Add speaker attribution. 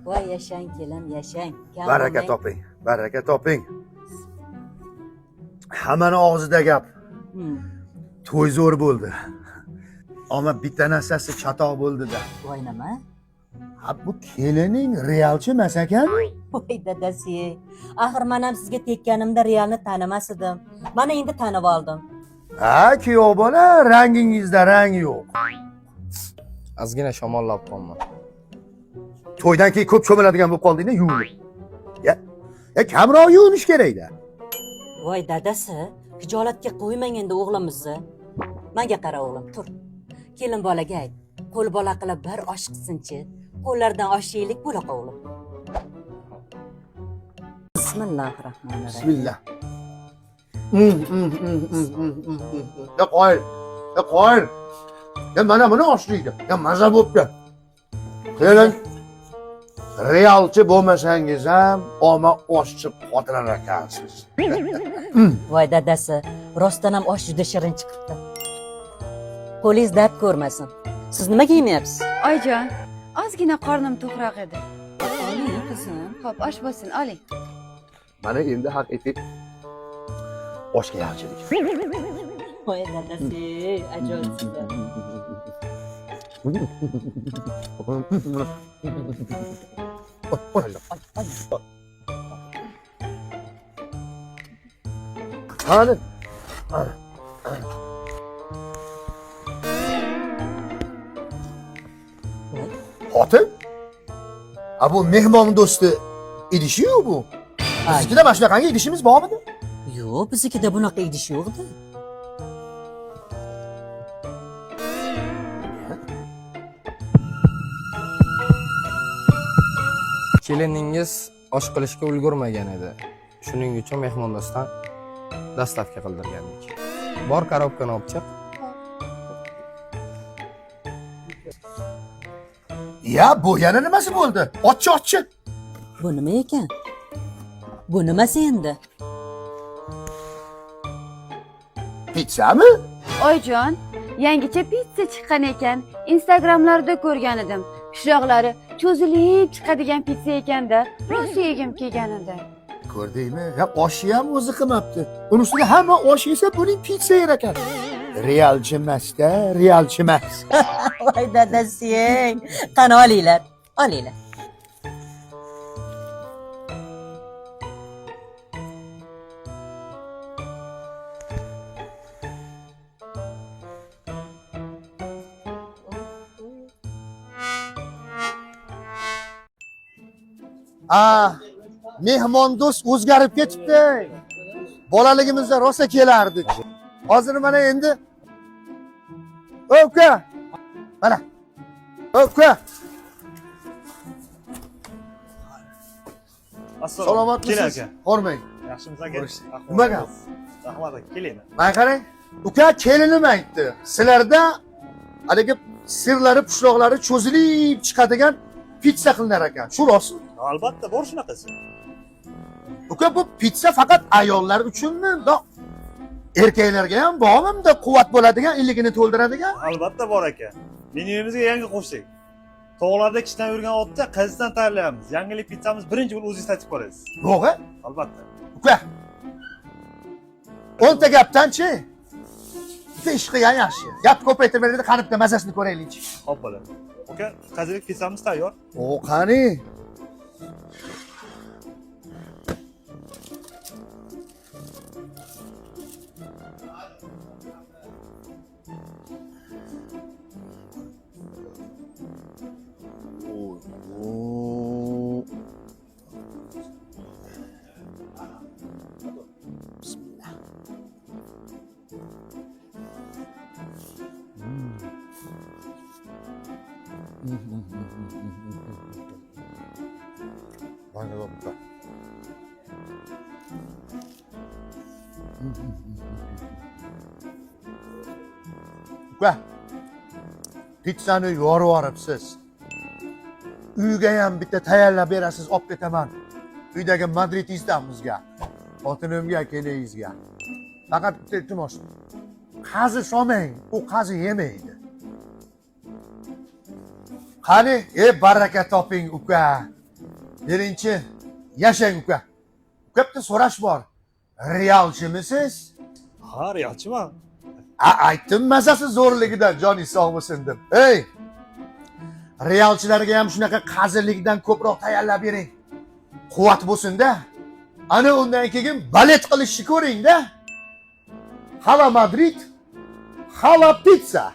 Speaker 1: Voy yashang kelin, yashang. Kam
Speaker 2: Baraka
Speaker 1: bo'lmang.
Speaker 2: toping, baraka toping. Hammani og'zida gap. To'y zo'r bo'ldi. Ammo bitta narsasi chatoq bo'ldi-da.
Speaker 1: Voy nima?
Speaker 2: Ha, bu kelining realchi emas ekan.
Speaker 1: Voy dadasi. Axir men ham sizga tekkanimda realni tanimas edim. Mana endi tanib oldim.
Speaker 2: Ha, kuyov bola, rangingizda rang yo'q.
Speaker 3: Ozgina shamollab qolman.
Speaker 2: To'ydan keyin ko'p cho'miladigan bo'lib qolding-da, yuvinib. Ya, ya kamroq yuvinish kerak-da.
Speaker 1: Voy dadasi, hijolatga qo'ymang endi o'g'limizni. Menga qara o'g'lim, tur. Kelin bolaga ayt. Qo'l bola qilib bir osh qilsinchi. Qo'llaridan osh yeylik bo'la o'g'lim. Bismillahirrohmanirrohim.
Speaker 2: Bismillah. Ya qo'y. Ya qo'y. Ya mana buni osh deydi. Ya maza bo'pti. Kelin realchi bo'lmasangiz ham omma oshchi xotinar ekansiz.
Speaker 1: Voy dadasi, rostdan ham osh juda shirin chiqibdi. Qo'lingiz dard ko'rmasin. Siz nimaga yemayapsiz?
Speaker 4: Oyijon, ozgina qornim to'qroq edi.
Speaker 1: Oling qizim.
Speaker 4: Xo'p, osh bo'lsin, oling.
Speaker 2: Mana endi haq etik oshga yaxshilik.
Speaker 1: Voy dadasi, ajoyibsizlar.
Speaker 2: Qani?
Speaker 1: Voy,
Speaker 2: Xotin? A bu mehmon do'sti idishi-yu bu.
Speaker 1: ay,
Speaker 2: Biznikida mana shunaqangi idishimiz bormidi?
Speaker 1: Yo'q, biznikida bunaqa idish yo'q-da.
Speaker 3: Keliningiz osh qilishga ulgurmagan edi. Shuning uchun mehmondo'stdan dastavka qildirgandik. Bor korobkani olib chiq.
Speaker 2: Ya bu yana nimasi bo'ldi? Otchi, otchi.
Speaker 1: Bu nima ekan? Bu nimasi endi?
Speaker 2: Pitsami?
Speaker 4: Oyijon, yangicha pitsa chiqqan ekan. Instagramlarda ko'rgan edim. Pishloqlari cho'zilib chiqadigan pitsa ekanda. Rosa yegim kelgan edi.
Speaker 2: Ko'rdingmi? Ya oshi ham o'zi qilmabdi. Uni ustiga hamma osh yesa, buning pitsa yer ekan. Realchi emas-da, realchi emas.
Speaker 1: Voy dadasi, qani olinglar, olinglar.
Speaker 2: A, mehmondo'st o'zgarib ketibdi. Bolaligimizda rosa kelardik. Hozir mana endi Uka. Mana. Uka. Salomatmisiz?
Speaker 5: Kel aka.
Speaker 2: Hormang.
Speaker 5: Yaxshimisiz aka?
Speaker 2: Ko'rishdik.
Speaker 5: Rahmat.
Speaker 2: Nima gap?
Speaker 5: Rahmat aka, keling.
Speaker 2: Mana qarang. Uka kelinim aytdi. Sizlarda haligi sirlari, pishloqlari cho'zilib chiqadigan pitsa qilinar ekan. Shu rostmi?
Speaker 5: Albatta bor shunaqasi.
Speaker 2: Uka bu pitsa faqat ayollar uchunmi? Do erkaklarga ham bormi bunda quvvat bo'ladigan, illigini to'ldiradigan?
Speaker 5: Albatta bor aka. Menyumizga yangi qo'shdik. Tog'larda kishnab yurgan otda qaysidan tayyorlaymiz? Yangilik pizzamiz birinchi bo'lib o'zingiz tatib ko'rasiz.
Speaker 2: Yo'q, a?
Speaker 5: Albatta.
Speaker 2: Uka. O'nta gapdanchi bitta ish qilgan yaxshi. Gap ko'paytirmaydi, qani bitta mazasini ko'raylikchi.
Speaker 5: Xo'p bo'ladi. Uka, qazilik pizzamiz tayyor.
Speaker 2: O, qani? Bismillah. Baraka. Uka, pitsani yorib yuboribsiz. Uyga ham bitta tayyorlab berasiz, olib ketaman. Uydagi madridistamizga, xotinimga, keliningizga. Faqat bitta iltimos. Qazi solmang, u qazi yemaydi. Qani, ey baraka toping uka. Birinchi, yashang, uka. Uka, bitta so'rash bor. Realchimisiz?
Speaker 5: Ha, realchiman.
Speaker 2: A, aytdim mazasi zo'rligidan joning sog' bo'lsin deb. Ey! Realchilarga ham shunaqa qazilikdan ko'proq tayyorlab bering. Quvvat bo'lsin-da. Ana undan keyin balet qilishni ko'ring-da. Hala Madrid, hala pitsa.